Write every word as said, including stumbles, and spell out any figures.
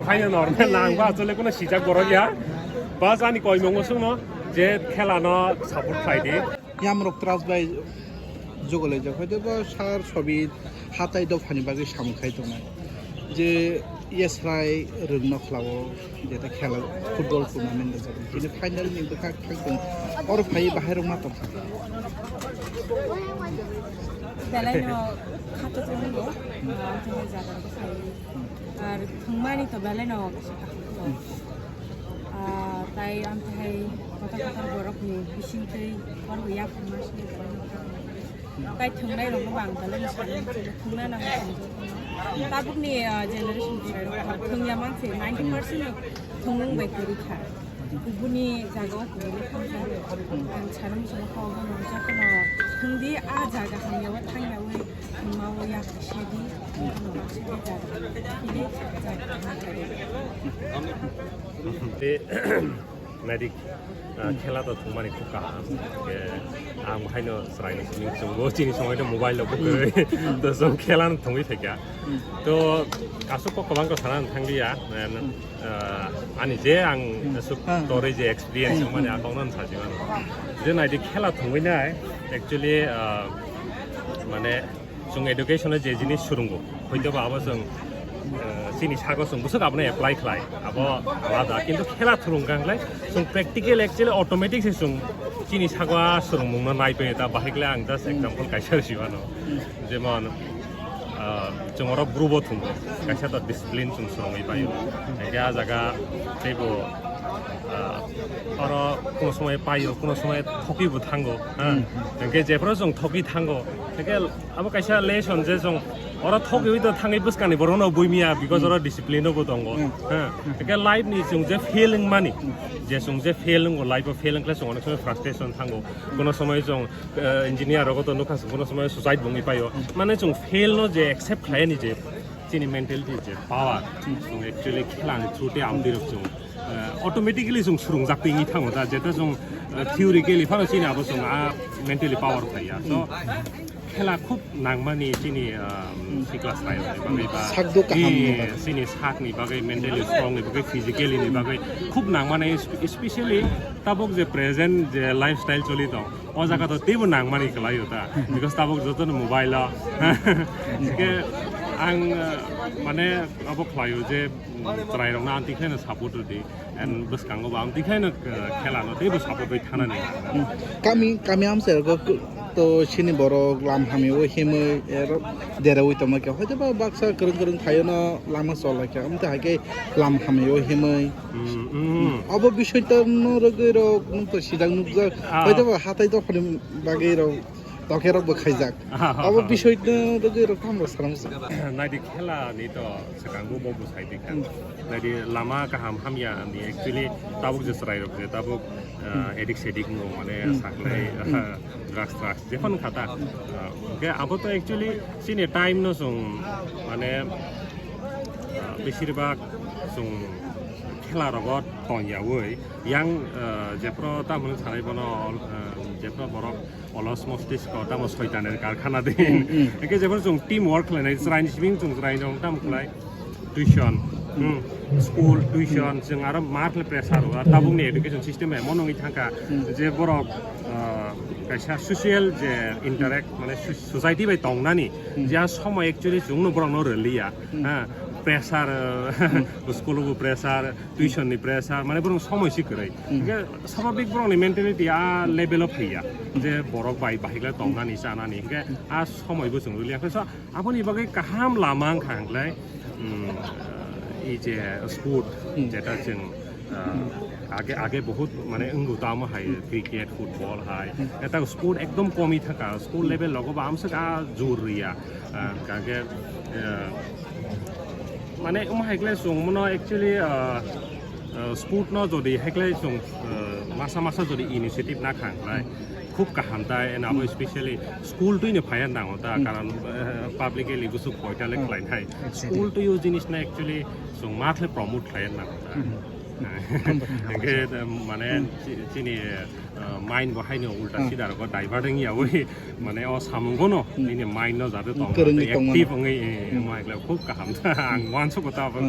Haino normal nang ba asole kono sijak borok ya. Bas ani koimung sungno je khela no support khlai di. Yamrok Trust bai jogolai jak hoite bo sar sobi hatai dophani bagwi samung khai tongnai. Je Yesrai rwngno khlao jeta khela football tournament da jagwi. Bini final ni bwkhak thang tong. Oro phai bahai rok ma tong. Belai no khato tong bo. Ang tong jaga ko phai. Ar thwngmani to belai no. Ah, tai amtwi hai kotor kotor borokni bisingtwi borok yaphangma se. Tai thwngnai rokno bo ang belai no sakno muchungo, thwngna nango ang. Tabukni, ah, generation ni rok thwngya mankhe ninety percent no thwngmung bai kwrwi kha. Kubuni jaga o kubuni thangsa ang sana muchungo kha obo no jotono thwngdi a jaga hamya o thangya wi. Tei, naidik, ah, khela to thwngmani khub kaham. Khe ang haino chwraini simi chwngbo chini somoi to mobile rok bwkhwrwi. To chwng khela no thwngwi phaikha. To aswk kok kwbang kok sana thanglia. Ah, ani je ang aswk torwi je experience wngmani, ah, kokno sachi mano. Je naidik khela thwngwi nai, actually, ah, mane, chwng education o je jinis swrwngo, hoito ba abo chwng, eh, chini sago chwng bwswk abono apply khlai, abo alada. Kintu khela thwrwng kha khlai chwng practical actually automatic se chwng chini sago a swrwngmung no nai paio ta, bahai khlai ang just example kaisa rw si mano. Jemon, ah, chwng oro group o thwngwi kaisa to discipline chwng swrwngwi paio. Hingke a jaga teibo, ah, oro kuno somoi paio, kuno somoi thokibo thango, ha. Hingke jephuru chwng thokwi thango, hingke abo kaisa lesson je chwng oro thokwi to thangwi bwskangni borokno buimiya, because oro discipline bo tongo, ha. Hingke life ni chwng je fail wngmani, je chwng je fail wngo, life o fail wngkhe chwng onek somoi frustration thango, kuno somoi chwng eh, engineer rogo to nukha, kuno somoi suicide bongwi paio. Mane chwng fail no je accept khlai ni je chini mentality je power, chwng actually khela ni through te amtwi rok chwng, eh, automatically chwng swrwngjak twi wngwi thango da, jeta chwng, eh, theory keli phano chini abo chwng a mentally power khlai ya. So khela khub nangmani chini, ah, sikla sai bagwi ba, sakdo kaham ni bagwi, chini sakni bagwi, mentally strong ni bagwi, physically ni bagwi khub nangmani, es-, especially tabuk je present je lifestyle choli tong, o jaga to teibo nangmani kwlaio ta, because tabuk jotono mobile o, hingke ang, ah, mane abo khlaio je, mm, chwrairokno ang tikhaino support rwdi, and bwskango bo ang tikhaino, ah, khela no teibo support bai thanani. Kami, kami amchai rok to chini borok lam hamya o himwi, ero deraui tongma khe, hoito ba baksa kwrwng kwrwng thaio no lama chol lai kha, amtwi hai khe lam hamya o himwi. Mm, mm. Obo bisoi to no rwgwi rok nwng to sidang nukjak. Ah. Hoito ba hatai dophani bagwi rok tokhe rok bo khaijak. Ah, ah, obo ah. Bisoi no rwgwi rok tamo saram sa. Naidi khela ni to swkango bo bwsai di kha. Hmm. Naidi lama kaham hamya ni actually tabuk je chwrai rok je tabuk, ah, edik sedik no mane saklai, ah, drugs, drugs jephano khata. Ah, hingke abo to actually chini time no chwng mane, ah, besir bak chwng khela rogo tongyaui yang, ah, jephru tamoni sanai bono, ah, jephru borok olos mostisko tamo soitanir karkhana din. Hmm, hmm. Hingke jephru chwng team work khlainai chwraini simi chwng chwraino tamo khlai. Tuition, hmm, school, tuition, chwng aro ma khlai pressure o, tabukni education system bai mo nungwi thangkha, je borok, ah, kaisa social je interact, mane so-, society bai tongnani, je a somoi actually chwngno borokno rwliya, ha, pressure, ah, school o bo pressure, tuition ni pressure, mane borok somoi si kwrwi. Hingke swabhabik borokni mentality a level o phaiya, je borok bai bahai khlai tongnani, chanani, hingke a somoi bo chwng rwliya. So, aboni bagwi kaham lama wngkha hwnkhlai, mm, ah, ei je sport, jeta chwng, ah, age, age bahut mane wngo tamo hai cricket, football hai. Eta sport ekdom komi thangkha, school level logo ba amswk a jor rwya. Ah, kage, ah, Mane um hai khlai chwng mono actually, uh, uh, sport no jodi hai khlai chwng, uh, masa masa jodi initiative na khang khlai khub kaham ta, and abo specially school twi no phaiya nango ta, karon, uh, publicly gusu poita le khlai thai. School twi o jinis na actually chwng ma khlai promote khlai nango ta. Hwnkhe, mane, chi-, chini, uh, mind bo haino ulta sida rogo divert wngya wi, mane, o samung bono nini mind no jate tong, kwrwngwi tongmani. Active wngwi, eh, ma khlai khub kaham. Ang uansukgo ta abo.